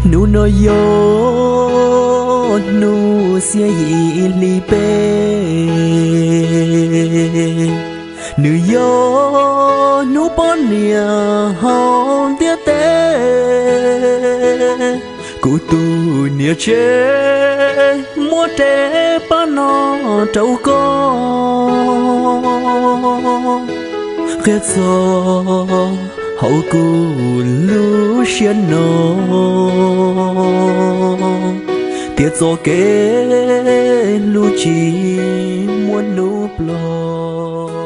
Hnub no yog hnub xiab yim hli peb, nws yog hnub poj niam hauv ntiaj teb. Kuv tus niam tsev muab tej paj no rau koj, qhia txog hauv kuv lub siab no tias txoj kev hlub tsis muaj hnub ploj.